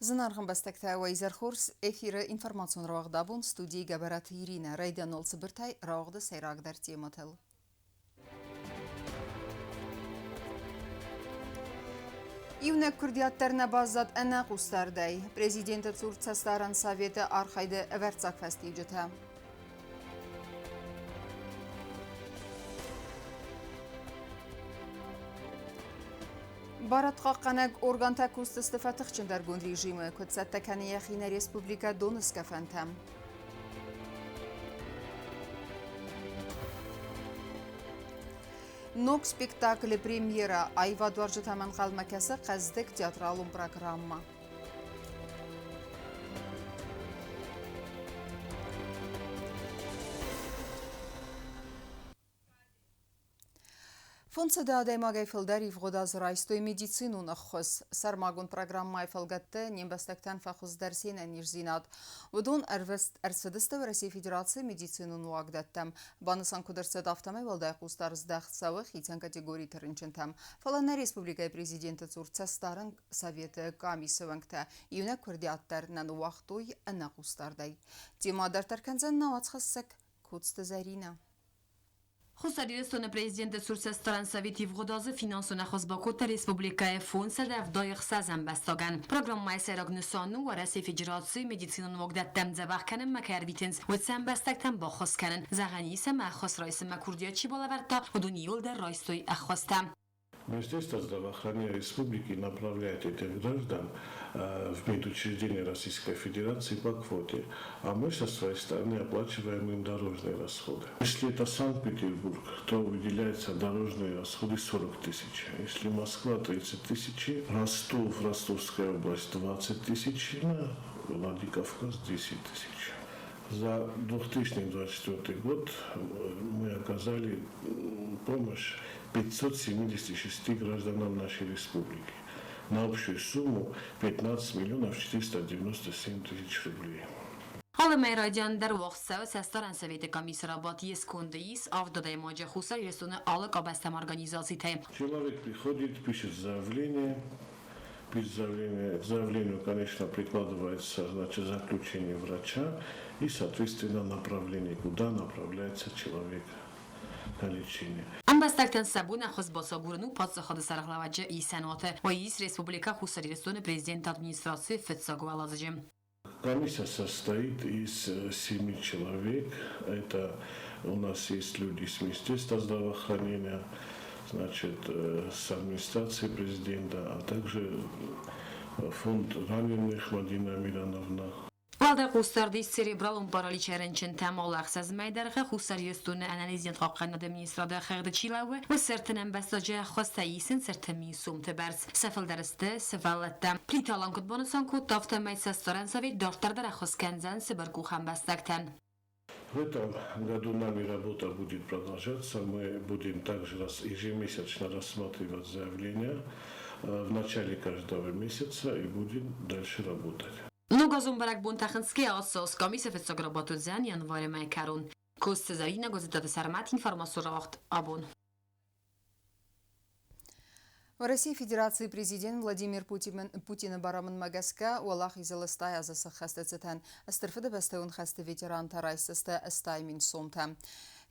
Зынаргъ ӕмбӕстӕгтӕ, уӕ изӕр хорз! Эфиры информацион рауагъд абон студийы Гӕбӕраты Иринӕ. Райдианыл цыбыртӕй рауагъды сӕйрагдӕр темӕтыл. Иунӕг куырдиат дӕр нӕ баззад ӕнӕ хъусдардӕй. Президенты цур цӕстдарӕн советы архайды ӕвӕрццаг фӕстиуджытӕ. Барадхъахъхъӕнӕг органтӕ кусдзысты фӕтыхджындӕргонд режимы, куыд цӕттӕ кӕны йӕхи нӕ республикӕ доныскъӕфӕнтӕм. Ног спектаклы премьерӕ аивадуарзджытӕм ӕнхъӕлмӕ кӕсы хъӕздыг театралон программӕ. 500 адӕймагӕй фылдӕр ивгъуыд аз райстой медицинон ӕххуыс. Сӕрмагонд программӕйы фӕлгӕтты не мбӕстӕгтӕн фӕхуыздӕр се нӕниздзинад. Уыдон ӕрвыст ӕрцыдысты Уӕрӕсейы Федерацийы медицинон уагдӕттӕм. Банысан куыд ӕрцыд, афтӕмӕй уӕлдай хъусдард здӕхт цӕуы хицӕн категориты рынчынтӕм. Фӕлӕ нӕ республикӕйы президенты цур цӕстдарӕн советы къамисы уӕнгтӕ иунӕг куырдиат дӕр нӕ ныууагътой ӕнӕхъусдардӕй. Темӕ дарддӕр кӕндзӕн нӕ уацхӕссӕг Коцты Зӕринӕ. Хуссар Ирыстоны президенты цур цӕстдарӕн совет ивгъуыд азы финансон ӕххуыс бакодта республикӕйы 576 ӕмбӕстагӕн. Программӕйы сӕйраг нысан у Уӕрӕсейы Федерацийы медицинон уагдӕттӕм дзӕбӕх кӕнынмӕ кӕй ӕрвитынц, уыцы ӕмбӕстӕгтӕн баххуыс кӕнын. Зӕгъӕн ис, ӕмӕ ӕххуыс райсынмӕ курдиат чи балӕвӕрдта, уыдон иууылдӕр райстой ӕххуыстӕ. Министерство здравоохранения республики направляет этих граждан в медучреждения Российской Федерации по квоте, а мы со своей стороны оплачиваем им дорожные расходы. Если это Санкт-Петербург, то выделяются дорожные расходы 40 тысяч. Если Москва 30 тысяч, Ростов, Ростовская область 20 тысяч, Владикавказ 10 тысяч. За 2024 год мы оказали помощь 576 гражданам нашей республики на общую сумму 15 миллионов 497 тысяч рублей. Алы мӕй райдиан дӕр уагъд цӕуы Цӕстдарӕн советы комиссы рабадт йе сконды ис авд адӕймаджы Хуссар Ирыстоны алы къабӕзтӕм организацитӕй. Человек приходит, пишет заявление, пишет заявление. К заявлению, конечно, прикладывается, значит, заключение врача и, соответственно, направление, куда направляется человек на лечение. Ӕмбӕстӕгтӕн сӕ бон ӕххуыс бацагурын у паддзахады сӕргълӕууӕджы исӕнуаты, уый ис Республикӕ Хуссар Ирыстоны президенты администрацийы фыццаг уӕладзыджы. Комиссия состоит из семи человек. Это у нас есть люди с Министерства здравоохранения, значит, с администрации президента, а также фонд раненых Мадина Мирановна. Уӕлдай хъусдард ис церебралон параличӕй рынчынтӕм алы ӕхсӕз мӕйы дӕргъы Хуссар Ирыстоны ӕнӕниздзинад хъахъхъӕнынады министрады хыгъды чи лӕууы, уыцы ӕртын ӕмбӕстаджы ӕххуыстӕ исынц 30 000 сомты бӕрц. Сӕ фылдӕр сты сывӕллӕттӕ. Плиты Алан куыд банысан кодта, афтӕмӕй цӕстдарӕн совет дарддӕр дӕр ӕххуыс кӕндзӕн цыбыркъух ӕмбӕстӕгтӕн. В этом году нами работа будет продолжаться. Мы будем также ежемесячно рассматривать заявления в начале каждого месяца и будем дальше работать. Ногазон бӕрӕгбонтӕ хынцгӕ ацӕуынц къамисы фыццаг рабадт уыдзӕн январы мӕйы кӕрон. Коцты Зӕринӕ, Гуырдзыдтаты Сӕрмӕт, информацион рауагъд абон. Уӕрӕсейы Федерацийы президент Владимир Путины барамындмӕ гӕсгӕ Уӕлахизы лыстай азы сӕххӕсты цытӕн Стыр Фыдыбӕстӕйон хӕсты ветерантӕ райсдзысты 80 000 сомтӕ.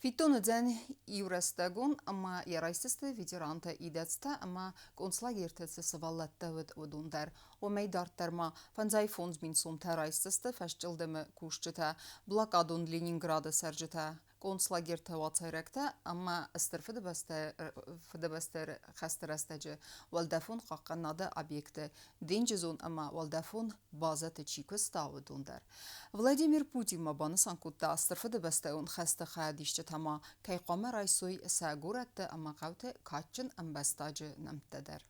Фиддон уыдзӕн иурӕстӕгон ӕмӕ йӕ райсдзысты ветерантӕ идӕдзтӕ ӕмӕ концлагерты цы сывӕллӕттӕ уыд, уыдон дӕр. Уымӕй дарддӕр ма 55 000 сомтӕ райсдзысты фӕсчъылдымы кусджытӕ, блокадон Ленинграды цӕрджытӕ, концлагерты уацайрӕгтӕ ӕмӕ Стыр Фыдыбӕстӕйы хӕсты рӕстӕджы уӕлдӕфон хъахъхъӕнынады объекты денджызон ӕмӕ уӕлдӕфон базӕты чи куыста, уыдон дӕр. Владимир Путин ма банысан кодта, Стыр Фыдыбӕстӕйон хӕсты хайадисджытӕ ма кӕй хъуамӕ райсой сӕ горӕтты ӕмӕ хъӕуты кадджын ӕмбӕстаджы нӕмттӕ дӕр.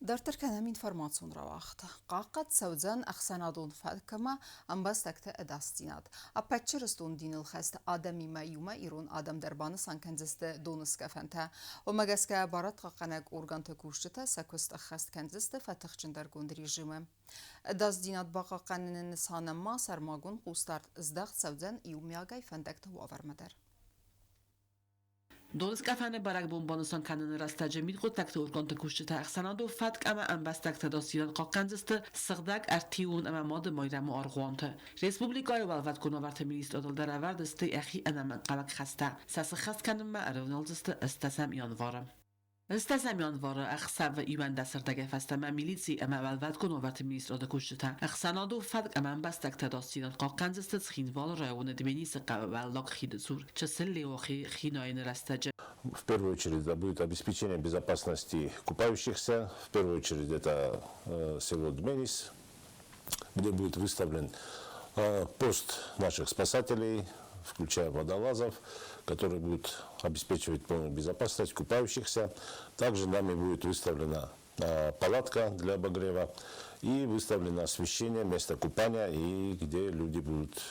Дарддӕр кӕнӕм информацион рауагъд. Хъахъхъӕд цӕудзӕн ӕхсӕнадон фӕткмӕ ӕмбӕстӕгты ӕдасдзинад. Ӕппӕт чырыстон диныл хӕст адӕмимӕ иумӕ ирон адӕм дӕр банысан кӕндзысты доныскъӕфӕнтӕ. Уымӕ гӕсгӕ барадхъахъхъӕнӕг органты кусджытӕ сӕ куыст ӕххӕст кӕндзысты фӕтыхджындӕргонд режимы. Ӕдасдзинад бахъахъхъӕныны нысанӕн ма сӕрмагонд хъусдард здӕхт цӕудзӕн иумиагӕй фӕндӕгты уавӕрмӕ дӕр. Доныскъӕфӕны бӕрӕгбон банысан кӕныны рӕстӕджы мидхъуыддӕгты органты кусджытӕ ӕхсӕнадон фӕтк ӕмӕ ӕмбӕстӕгты ӕдасдзинад хъахъхъӕндзысты Сыгъдӕг Ӕртиуон ӕмӕ Мады Майрӕмы аргъуанты. Республикӕйы Уӕлвӕткон уавӕрты министрадыл дӕр ӕвӕрд сты йӕхи ӕнӕмӕнгхъӕуӕг хӕстӕ. Сӕ сыххӕст кӕнынмӕ ӕрӕвналдзысты ӕстдӕсӕм январы. Ӕстдӕсӕм январы ӕхсӕвы иуӕндӕсырдӕгӕй фӕстӕмӕ милици ӕмӕ Уӕлвӕткон уавӕрты министрады кусджытӕ ӕхсӕнадон фӕтк ӕмӕ ӕмбӕстӕгты ӕдасдзинад хъахъхъӕндзысты Цхинвалы районы Дменисы хъӕуы Уӕллаг хиды цур Чысыл Леохи хинайыны рӕстӕджы. В первую очередь это будет обеспечение безопасности купающихся. В первую очередь это село Дменис, где будет выставлен пост наших спасателей, включая водолазов, которые будут обеспечивать полную безопасность купающихся. Также нами будет выставлена палатка для обогрева и выставлено освещение места купания и где люди будут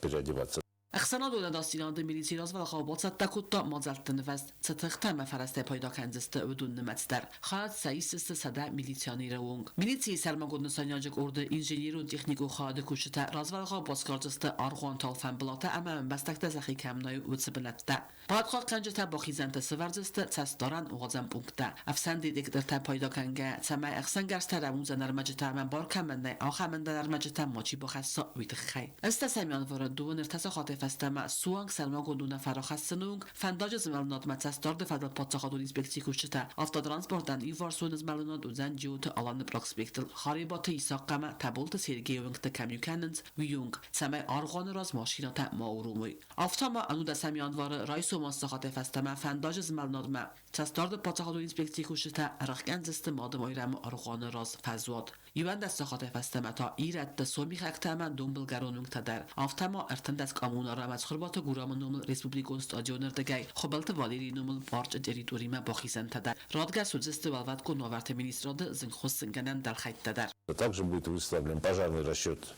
переодеваться. Ӕхсӕнадон ӕдасдзинады милици развӕлгъау бацӕттӕ кодта мадзӕлтты нывӕзт, цы тыхтӕ ӕмӕ фӕрӕзтӕй пайда кӕндзысты, уыдон нымӕц дӕр. Хайад сӕ исдзысты 100 милиционеры онг. Милицийы сӕрмагонд нысаниуӕджы къорды инженерон-техникон хайады кусджытӕ развӕлгъау басгардзысты аргъуанты алфӕмбылатӕ ӕмӕ ӕмбӕстӕгтӕ сӕхи кӕм найой, уыцы бынӕттӕ. Барадхъахъхъӕнджытӕ бахизӕнты сӕвӕрдзысты цӕстдарӕн уадзӕн пункттӕ, ӕфсӕн детектортӕ пайда кӕнгӕ, цӕмӕй ӕхсӕнгӕрзтӕ, рӕмудзӕн ӕрмӕджытӕ ӕмӕ бар кӕмӕн нӕй, ахӕм ӕндӕр ӕрмӕджытӕ мачи бахӕсса, уый тыххӕй. Ӕстдӕсӕм январы 2-ын 3 сахатӕй фӕстӕмӕ суанг сӕрмагонд уынаффӕ рахӕссыны онг фӕндаджы змӕлынадмӕ цӕстдарды фӕдыл паддзахадон инспекцийы кусджытӕ автотранспортӕн иуварсон змӕлынад уыдзӕн Джиоты Аланы проспектыл Харебаты Исахъ ӕмӕ Тӕболты Сергейы уынгты кӕм иу кӕнынц, уый онг, цӕмӕй аргъуаны раз машинӕтӕ ма уромой. Афтӕ ма 19-ӕм январы райсом 8 сахатӕй фӕстӕмӕ фӕндаджы змӕлынадмӕ цӕстдарды паддзахадон инспекцийы кусджытӕ ӕрӕхгӕндзысты Мады Майрӕмы аргъуаны раз фӕзуат. 11 сахатӕй фӕстӕмӕ та ирӕтты, сомихӕгтӕ ӕмӕ донбылгӕрон уынгтӕ дӕр. Афтӕ ма 13 коммунары ӕмӕ Цхуырбаты Гурамы номыл республикон стадионы рдыгӕй Хуыбылты Валерийы номыл парчы территоримӕ бахизӕнтӕ дӕр. Радгӕс уыдзысты Уӕлвӕткон уавӕрты министрады зынгхуыссынгӕнӕн дӕлхӕйттӕ дӕр. Также будет выставлен пожарный расчет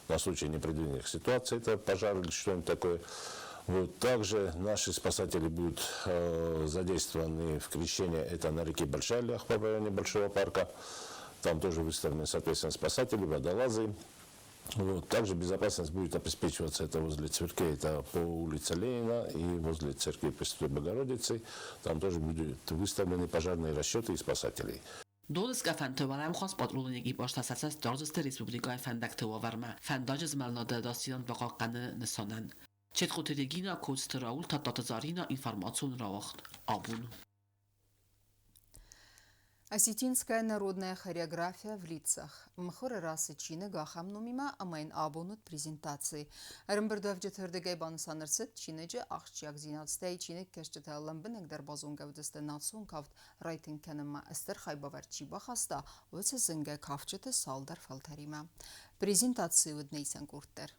на случай непредвиденных ситуаций, это пожар или что-нибудь такое. Вот. Также наши спасатели будут задействованы в крещении, это на реке Большая Лиахва в районе Большого парка. Там тоже выставлены, соответственно, спасатели, водолазы. Вот. Также безопасность будет обеспечиваться это возле церкви, это по улице Ленина и возле церкви Пресвятой Богородицы. Там тоже будут выставлены пожарные расчеты и спасателей. Доныскъӕфӕнты уӕлӕмхас патрулон экипажтӕ сӕ цӕст дардзысты республикӕйы фӕндӕгты уавӕрмӕ, фӕндаджы змӕлынады ӕдасдзинад бахъахъхъӕныны нысанӕн. Четхъоты Регина, Коцты Рауль, Тадтаты Зарина, информацион рауагъд «Абон». Осетинская народная хореография в лицах. Мыхуыры рацыд чиныг ахӕм номимӕ ӕмӕ йын абон уыд презентаци. Ӕрӕмбырдуӕвджыты ӕрдыгӕй банысан ӕрцыд чиныджы ахсджиагдзинад, стӕй чиныгкӕсджытӕ лӕмбынӕгдӕр базонгӕ уыдзысты национ кафт райтынг кӕнынмӕ стыр хайбавӕрд чи бахаста, уыцы зынгӕ кафджыты цалдӕр фӕлтӕримӕ. Презентацийы уыд нӕ исӕн къорд дӕр.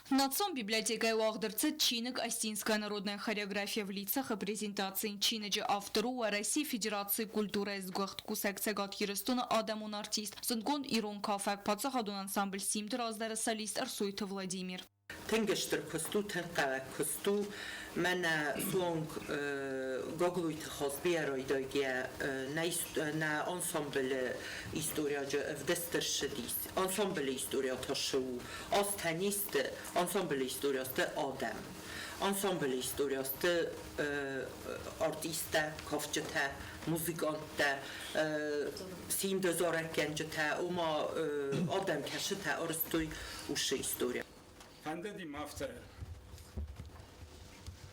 Национ библиотекӕйы уагъд ӕрцыд чиныг «Осетинская народная хореография в лицах» презентаци. Чиныджы автор у Уӕрӕсейы Федерацийы культурӕйы сгуыхт кусӕг, Цӕгат Ирыстоны адӕмон артист, зындгонд ирон кафӕг, паддзахадон ансамбль «Симд» раздӕры солист Ӕрсойты Владимир. Тынг стыр куыст у, тынг хъӕуӕг куыст у. Мӕнӕ суанг Гаглойты Хазбийӕ райдайгӕ нӕ ансамблы историаджы ӕвдыст ӕрцыдис. Ансамблы история та цы у? Азтӕ не сты, ансамблы история сты адӕм. Ансамблы история сты артисттӕ, кафджытӕ, музыканттӕ, Симды зарӕггӕнджытӕ, ома адӕм кӕцытӕ арӕзтой уыцы история. Фӕндыди мӕ афтӕ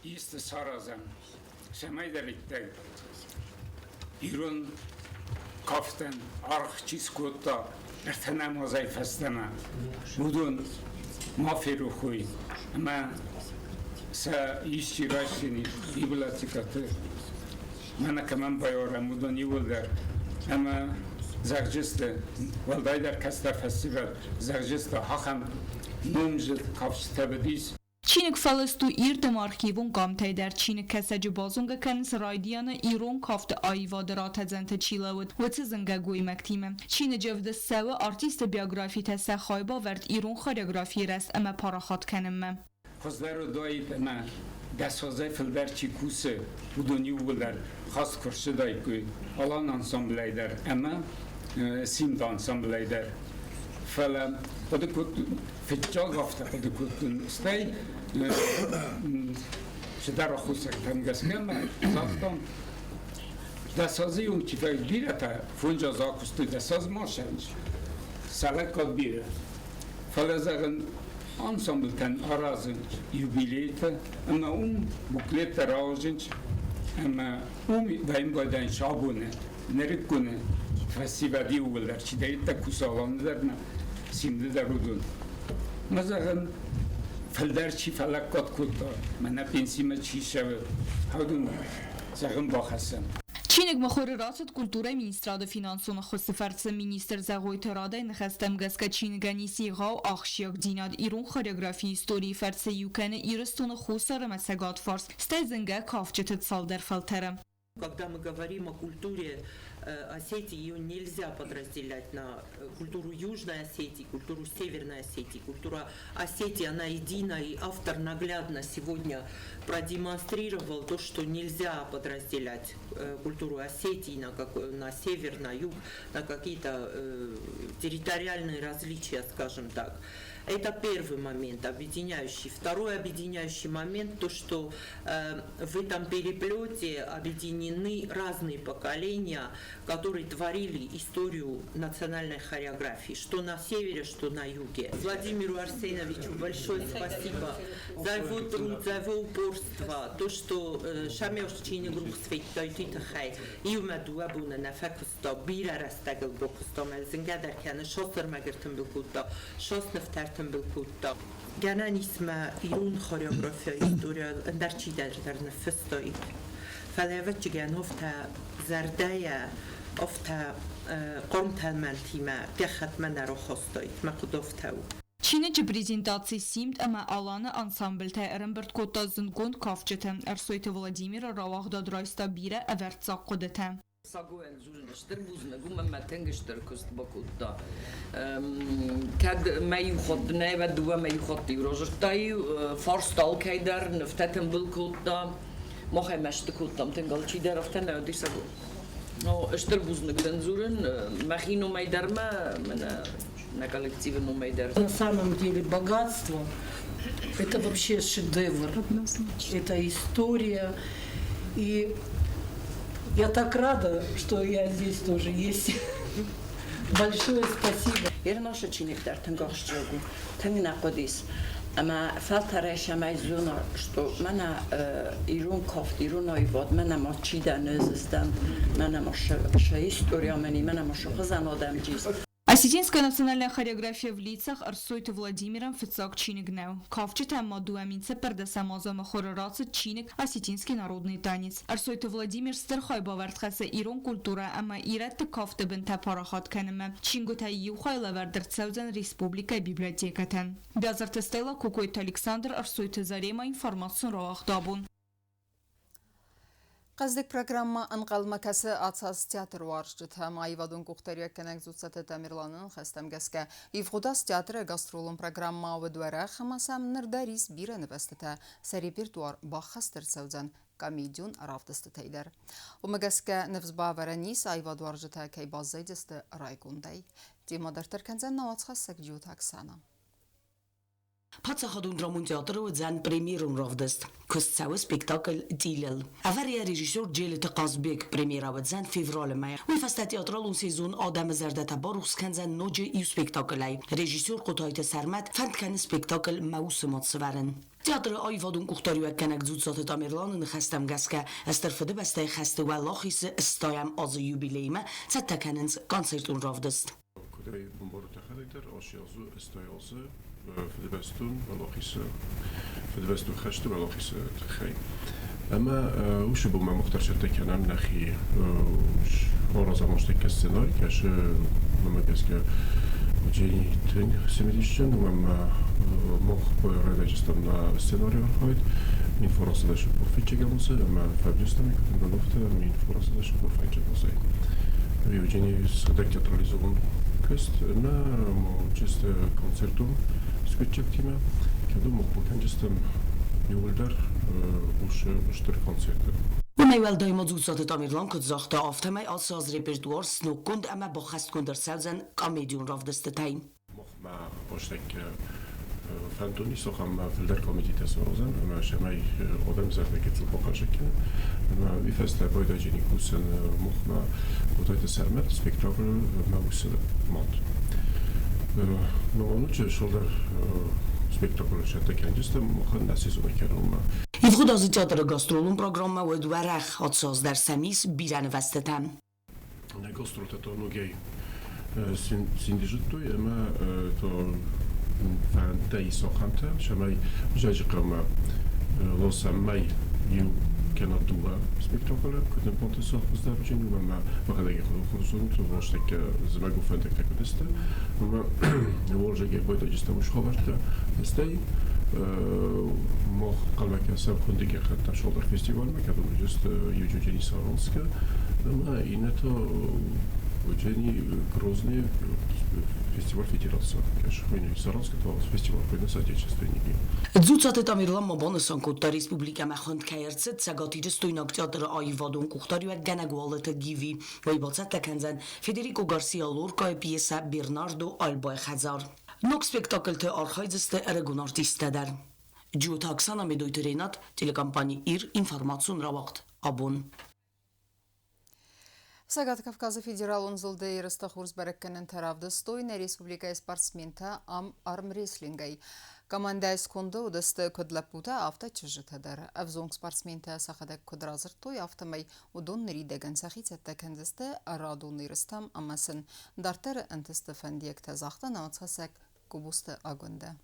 исты саразӕм, цӕмӕйдӕриддӕр ирон кафтӕн аргъ чи скодта 30-ӕм азӕй фӕстӕмӕ, уыдон ма ферох уой ӕмӕ сӕ исчи райсдзӕни библиотекӕты, мӕнӕ кӕмӕн байуарӕм, уыдон иууылдӕр ӕмӕ зӕгъдзысты, уӕлдайдӕр кӕстӕр фӕсивӕд зӕгъдзысты, ахӕм номдзыд кафджытӕ уыдис. Чиныг фӕлыст у ирд ӕмӕ архивон къамтӕй дӕр. Чиныгкӕсӕджы базонгӕ кӕнынц, райдианы ирон кафты аивады ратӕдзӕнты чи лӕууыд, уыцы зынгӕ гоймӕгтимӕ. Чиныджы ӕвдыст цӕуы артисты биографитӕ, сӕ хайбавӕрд ирон хореографийы рӕзт ӕмӕ парахат кӕнынмӕ. Хуыздӕр уыдаид ӕмӕ 10 азӕй фылдӕр чи кусы, уыдон иууылдӕр хаст куы рцыдаиккой Алан ансамблӕй дӕр ӕмӕ Симд ансамблӕй дӕр. Фӕлӕ хъуыды кодтон, фыццаг афтӕ хъуыды кодтон, стӕй Цыдӕр аххосӕгтӕм гӕсгӕ ма загътам, 10 азы онг чи бирӕтӕ 5 азы акуыстой, 10 азы ма сӕнс. Сӕлӕггаг бирӕ. Фӕлӕ, зӕгъын, ансамблтӕн аразынц юбилейтӕ ӕмӕ уым буклеттӕ рауадзынц ӕмӕ уым вӕййын байдайынц абоны, нырыкконы фӕсивӕд иууылдӕр, чидӕриддӕр кусы Аланы дӕр ӕмӕ Симды дӕр уыдон. Мӕ зӕгъын, фылдӕр чи фӕлӕггад кодта, мӕнӕ пенсимӕ чи цӕуы, уыдон, зӕгъын, бахӕссӕм. Чиныг мыхуыры рацыд культурӕйы министрады финансон ӕххуысы фӕрцы. Министр Зӕгъойты Радайы ныхӕстӕм гӕсгӕ чиныгӕн ис егъау ахсджиагдзинад ирон хореографийы историйы фӕрцы иу кӕны Ирыстоны хуссар ӕмӕ цӕгат фарс, стӕй зынгӕ кафджыты цалдӕр фӕлтӕры. Когда мы говорим о культуре Осетии, ее нельзя подразделять на культуру Южной Осетии, культуру Северной Осетии. Культура Осетии, она едина, и автор наглядно сегодня продемонстрировал то, что нельзя подразделять культуру Осетии на север, на юг, на какие-то территориальные различия, скажем так. Это первый момент, объединяющий. Второй объединяющий момент, то, что в этом переплете объединены разные поколения, которые творили историю национальной хореографии, что на севере, что на юге. Владимиру Арсеновичу большое спасибо за его труд, за его упорство, то, что Шамёш чиныг рухс федтой тыххӕй иумӕ 2 боны нӕ фӕкуыста, бирӕ рӕстӕгыл бакуыста, ӕмӕ зынгӕ дӕр кӕны, цас ӕрмӕг ӕртымбыл кодта, цас нывтӕ ӕртымбыл кодта. Гӕнӕн ис ӕмӕ ирон хореографийы историйӕ ӕндӕр чидӕр дӕр ныффыстаид. Фӕлӕ ӕвӕццӕгӕн афтӕ зӕрдӕйӕ, афтӕ хъарм тӕлмӕнтимӕ гӕххӕтмӕ нӕ рахастаид. Мӕ хъуыды афтӕ у. Чиныджы презентаци Симд ӕмӕ Аланы ансамбльтӕ ӕрӕмбырд кодта зындгонд кафджыты. Ӕрсойты Владимиры рауагъдад райста бирӕ ӕвӕрццаг хъуыдытӕ. Сагойӕн дзурын стыр бузныг, уымӕн мӕ тынг стыр куыст бакодта. Кӕд мӕ иу хатт нӕ, ӕмӕ дыууӕ мӕ иу хатт-иу разырдта-иу, фарста алкӕй дӕр, нывтӕ тымбыл кодта. Мах ӕй мӕсты кодтам тынг, алчидӕр афтӕ нӕ уыди Саго. Ну, стыр бузныг дын дзурын, мӕхи номӕй дӕр мӕ, мӕнӕ нӕ коллективы номӕй дӕр. На самом деле богатство – это вообще шедевр, это история. И я так рада, что я здесь тоже есть. Большое спасибо. Ирон чиныг дӕр тынг ахсджиаг у, тынг нӕ хъуыдис. Ӕмӕ фӕлтӕрӕй сӕмӕй зона, что мӕнӕ ирон кафт, ирон аивад, мӕнӕ ма чи дӕн ӕз ыздӕн, мӕнӕ ма сӕ история мӕни, мӕнӕ ма сӕ хуызӕн адӕм ис. Осетинская национальная хореография в лицах Ӕрсойты Владимирӕн фыццаг чиныг нӕу. Кафджытӕм ма 2014 азы мыхуыры рацыд чиныг «Осетинский народный танец». Ӕрсойты Владимир стыр хайбавӕрд хӕссы ирон культурӕ ӕмӕ ирӕтты кафты бынтӕ парахат кӕнынмӕ. Чингуытӕй иу хай лӕвӕрд ӕрцӕудзӕн республикӕйы библиотекӕтӕн. Бязырты Стелла, Кокойты Александр, Ӕрсойты Зарема, информацион рауагъд «Абон». Хъӕздыг программӕ ӕнхъӕлмӕ кӕсы ацы аз театруарзджытӕм. Аивадон къухдариуӕггӕнӕг Дзуццаты Тамерланы ныхӕстӕм гӕсгӕ, ивгъуыд аз театры гастролон программӕ уыд уӕрӕх ӕмӕ сӕм ныр дӕр ис бирӕ нывӕзтытӕ. Сӕ репертуар баххӕст ӕрцӕудзӕн комедион равдыстытӕй дӕр. Уымӕ гӕсгӕ ныфс бавӕрӕн ис, аивадуарзджытӕ кӕй баззайдзысты райгондӕй. Темӕ дарддӕр кӕндзӕн нӕ уацхӕссӕг Джиоты Оксана. Паддзахадон драмон театры уыдзӕн премьерон равдыст. Куыст цӕуы спектакль «Тилыл». Ӕвӕры йӕ режиссер Джелыты Хъазбег. Премьерӕ уыдзӕн февралы мӕйы. Уый фӕстӕ театралон сезон адӕмы зӕрдӕтӕ барухс кӕндзӕн ноджы иу спектаклӕй. Режиссер Хъотайты Сӕрмӕт фӕнд кӕны спектакль «Мӕ усы мад» сӕвӕрын. Театры аивадон къухдариуӕггӕнӕг Дзуццаты Тамерланы ныхӕстӕм гӕсгӕ, Стыр Фыдыбӕстӕйы хӕсты уӕлахизы 80-ӕм азы юбилеймӕ цӕттӕ кӕнынц концертон равдыст. Куыдӕй бамбарут йӕхӕдӕг дӕр, ацы азы 80 азы Фыдыбӕстон уӕлахизы, Фыдыбӕстон хӕсты уӕлахизы тыххӕй. Ӕмӕ уыцы бонмӕ мах дӕр цӕттӕ кӕнӕм нӕхи аразӕм астӕккӕ сценарий, кӕцы мӕнмӕ гӕсгӕ уыди тынг цымыдисджын, уымӕн ӕмӕ мах райдайдзыстӕм нӕ сценарий архайд 1945 азы ӕмӕ фӕвдыстам афтӕ 1945 азы. Евгений сыгъдӕг театрализован куыст ӕмӕ чысты концертон скъуыддзӕгтимӕ, кӕд мах бакӕндзыстӕм иууылдӕр уыцы стыр концерты. Уымӕй уӕлдай ма Дзуццаты Тамерлан куыд загъта, афтӕмӕй ацы аз репертуар сноггонд ӕмӕ баххӕстгонд ӕрцӕудзӕн комедион равдыстытӕй. Махмӕ астӕккӕ. Фӕндон ис ахӕм фылдӕр комедитӕ саразын ӕмӕ цӕмӕй адӕм зӕрдӕ гыццыл бахъаза кӕна. Ӕмӕ уый фӕстӕ байдайджыни кусын махмӕ Хъотайты Сӕрмӕт спектакль Мӕ усы мад. Ноджы цалдӕр спектаклы цӕттӕ кӕнджыстӕм махӕн нӕ сезоны кӕронмӕ. Ивгъуыд азы театры гастролон программӕ уыд уӕрӕх, ацыаз дӕр сӕм ис бирӕ нывӕзтытӕ. Нӕ гастролтӕ та ногӕй синдызыдтой ӕмӕ та фӕндтӕ ис ахӕмтӕ, цӕмӕй Зӕджыхъӕумӕ ласӕм мӕй иу кӕнӕ дыууӕ спектаклы, куыд нын бонты сӕ хуыздӕр уыдзӕн, уымӕн ӕмӕ мӕхӕдӕг хорз зонут, рӕстӕг зымӕгон фӕндӕгтӕ куыд сты, ӕмӕ уалдзӕгӕй байдайджыстӕм уыцы хабӕрттӕ. Стӕй мах хъӕлмӕ кӕсӕм хуынды гӕххӕттӕ цалдӕр фестивальмӕ, кӕдон уыдысты Юджини Саранскы ӕмӕ иннӕтӕ уыдзӕни Грозный фестиваль Федерация. Хуыйны Саранскы фестиваль хуыйны Соотечественники. Дзуццаты Тамерлан ма банысан кодта, республикӕмӕ хуынд кӕй ӕрцыд цӕгатирыстойнаг театры аивадон къухдариуӕггӕнӕг Уалыты Гиви. Уый бацӕттӕ кӕндзӕн Федерико Гарсиа Лоркайы пьесӕ «Бернардо Альбайы хӕдзар». Ног спектакльты архайдзысты ӕрыгон артисттӕ дӕр. Джиоты Оксана, Медойты Ренат, телекомпани «Ир», информацион рауагъд «Абон». Цӕгат Кавказы федералон зылды ерыстӕ хорз бӕрӕггӕнӕнтӕ равдыстой нӕ республикӕйы спортсментӕ ам армрестлингӕй. Командӕйы сконды уыдысты куыд лӕппутӕ, афтӕ чызджытӕ дӕр. Ӕвзонг спортсментӕ сӕхӕдӕг куыд радзырдтой, афтӕмӕй уыдон ныридӕгӕн сӕхи цӕттӕ кӕндзысты радон ерыстӕм ӕмӕ сын дарддӕры ӕнтысты фӕндиӕгтӕ загъта науцхӕссӕг Гобозты Агуындӕ.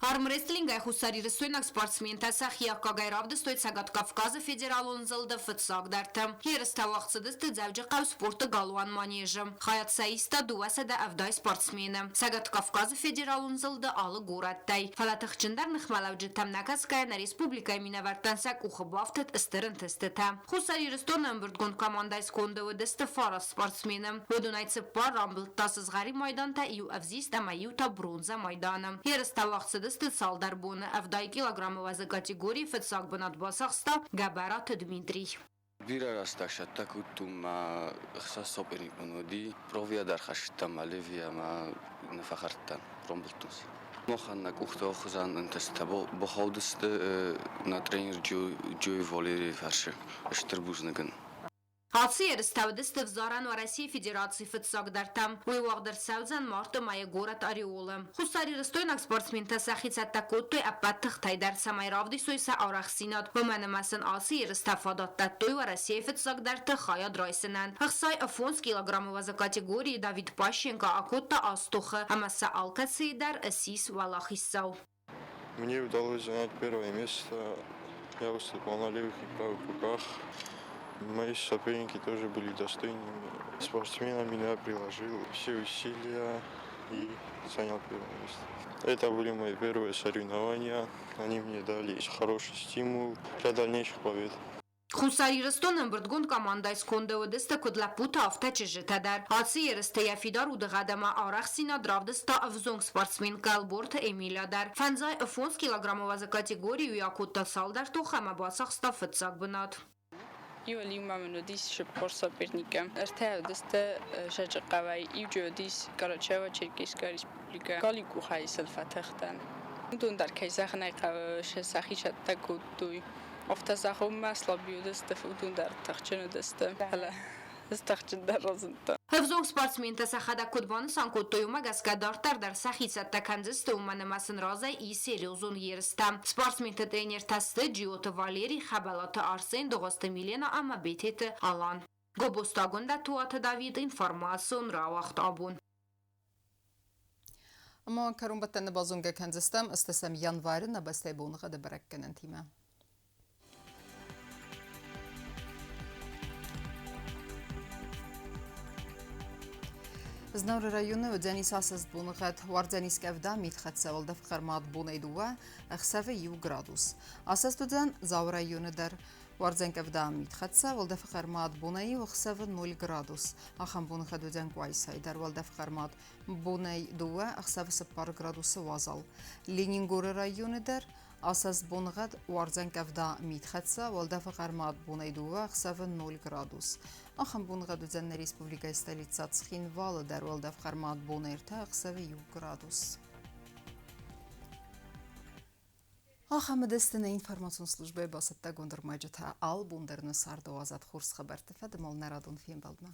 Армрестлингӕй хуссарирыстойнаг спортсментӕ сӕхи аккагӕй равдыстой Цӕгат Кавказы федералон зылды фыццагдӕртӕ. Ерыстӕ уагъд цыдысты Дзӕуджыхъӕу спорты галуан Манеж-ы. Хайад сӕ иста 270 спортсмены. Цӕгат Кавказы федералон зылды алы горӕттӕй. Фӕлӕ тыхджындӕр ныхмӕлӕуджытӕм нӕ кӕсгӕйӕ нӕ республикӕйы минӕвӕрттӕн сӕ къухы бафтыд стыр ӕнтыстытӕ. Хуссар Ирыстоны ӕмбырдгонд командӕйы сконды уыдысты фараст спортсмены. Уыдонӕй цыппар рамбылдта сызгъӕрин майдантӕ, иу ӕвзист ӕмӕ иу та бронзӕ майданы. Ерыстӕ уагъд цыдысты цалдӕр боны. 70 килограммы уӕзы категорийы фыццаг бынат бацахста Гӕбӕраты Дмитрий. Бирӕ рӕстӕг цӕттӕ кодтон мӕ ӕхца соперникмӕ уыди. Провийӕ дӕр хӕстытӕм Оливия ӕмӕ нӕ фӕхӕрдтӕн, ромбылдтон сӕ. Махӕн нӕ къухты хуызӕн ӕнтыстытӕ бахаудысты нӕ тренер Джой Валерийы фӕрцы. Стыр бузныг ын. Ацы ерыстӕ уыдысты ӕвзарӕн Уӕрӕсейы Федерацийы фыццагдӕртӕ. Уый уагъд ӕрцӕудзӕн марты мӕйы горӕт Ореолы. Хуссарирыстойнаг спортсментӕ сӕхи цӕттӕ кодтой ӕппӕт тыхтӕй дӕр, цӕмӕй равдисой сӕ арӕхстдзинад. Уымӕн ӕмӕ сын ацы ерыстӕ фадат дӕттой Уӕрӕсейы фыццагдӕрты хайад райсынӕн. 65 килограммы уӕзы категорийы Давид Пащенко акодта аст тохы ӕмӕ сӕ алкӕцыйы дӕр ссис уӕлахиздзау. Мне удалось занять первое место. Я выступал на левых и правых руках. Мои соперники тоже были достойными спортсменами. Я приложил все усилия и занял первое место. Это были мои первые соревнования. Они мне дали хороший стимул для дальнейших побед. Хуссар Ирыстоны ӕмбырдгонд командӕйы сконды уыдысты куыд лӕппутӕ, афтӕ чызджытӕ дӕр. Ацы ерыстӕ йӕ фидар удыгъӕд ӕмӕ арӕхстдзинад равдыста ӕвзонг спортсмен Кӕлборты Эмиля дӕр. 55 килограммы уӕзы категорийы уый акодта цалдӕр тохы ӕмӕ бацахста фыццаг бынат. Иуӕй-иумӕ мын уыдис 40 соперникы. Ӕртӕ уыдысты Сӕджыхъӕуӕй, иу уыдис Карачаево-Черкесская республикӕ. Галиу къухӕй сыл фӕтыхтӕн. Уыдон дӕр, кӕй зӕгъын ӕй хъӕуы, сӕхи цӕттӕ кодтой. Афтӕ зӕгъынмӕ слабый уыдысты, уыдон дӕр тыхджын уыдысты, фӕлӕ ӕз тыхджындӕр разындтӕн. Ӕвзонг спортсментӕ сӕхӕдӕг куыд банысан кодтой, уымӕ гӕсгӕ дарддӕр дӕр сӕхи цӕттӕ кӕндзысты, уымӕн ӕмӕ сын разӕй ис серьезон ерыстӕ. Спортсменты тренертӕ сты Джиоты Валерий, Хӕбӕлаты Арсен, Дыгъуызты Милена ӕмӕ Бететы Алан. Гобозты Агуындӕ, Туаты Давид, информацион рауагъд абон. Ӕмӕ кӕронбӕттӕны базонгӕ кӕндзыстӕм ӕстӕсӕм январы нӕ бӕстӕйы боныгъӕды бӕрӕггӕнӕнтимӕ. Знауыры районы уыдзӕнис асӕст боныгъӕд. Уардзӕнис къӕвда, митхӕццӕ уӕлдӕф хъӕрмад бонӕй дыууӕ, ӕхсӕвы иу градус. Асӕст уыдзӕн Дзауы районы дӕр. Уардзӕн къӕвда, митхӕццӕ, уӕлдӕфы хъӕрмад бонӕй иу, ӕхсӕвы 0 градус. Ахӕм боныгъӕд уыдзӕн Къуайсайы дӕр уӕлдӕф хъӕрмад бонӕй дыууӕ, ӕхсӕвы 4 градусы уазал. Ленингоры районы дӕр асӕст боныгъӕд уардзӕн къӕвда, митхӕццӕ, уӕлдӕфы хъӕрмад бонӕй дыууӕ, ӕхсӕвы 0 градус. Ахӕм боныгъӕд уыдзӕн нӕ республикӕйы столицӕ Цхинвалы дӕр уӕлдӕф хъӕрмад бонӕй ӕртӕ, ӕхсӕвы иу градус. Ахӕм уыдысты нӕ информацион службӕйы бацӕттӕгонд ӕрмӕджытӕ. Алы бон дӕр нӕ царды уадзӕд хорз хабӕртты фӕдыл нӕ радон фембӕлдмӕ.